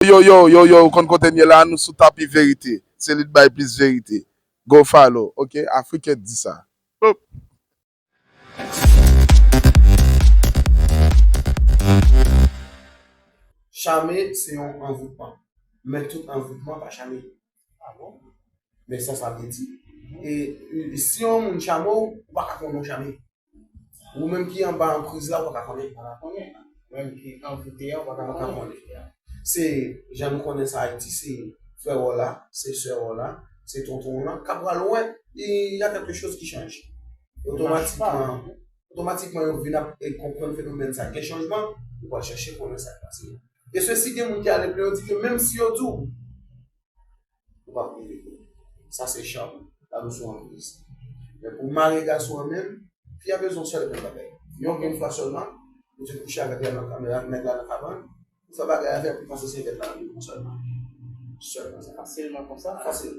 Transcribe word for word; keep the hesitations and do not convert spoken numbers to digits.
Yo, yo, yo, yo, ou konn kote n ye la, nou sou tapi verite. Se li k bay plis verite. Go follow, ok? Afriken di sa. Boop. Chame se yon anvoutman. Men tout anvoutman pa chame. Men sa sa vle di. E si yon moun chame w, ou pa ka konnen w chame. Ou menm ki anba anpriz la, ou pa ka konnen. Ou pa ka konnen. Ou menm ki anvoute a, ou pa ka konnen. Se jan nou konnen sa Ayiti, se frè w la, se sè w la, se tonton w lan, k ap pral wè, e y a quelque chose qui change. Otomatikman, otomatikman yo vin ap e konprann fenomèn sa, gen chanjman, ou pral chèche konnen sa k pase. E sesi gen moun ki ale plen yo di ke menm si yo di w, ou p ap rive. Sa se cham, la nou sou anpriz. Men pou mare gason an menm, fi a bezwen sèl grenn bagay. Yon grenn fwa sèlman, ou te kouche avèk la nan kabann, nèg la nan kabann, ou fè bagay avè l pou pase sèvyèt la nan men w sèlman. Sèlman sa. Fasilman konsa? Fasil.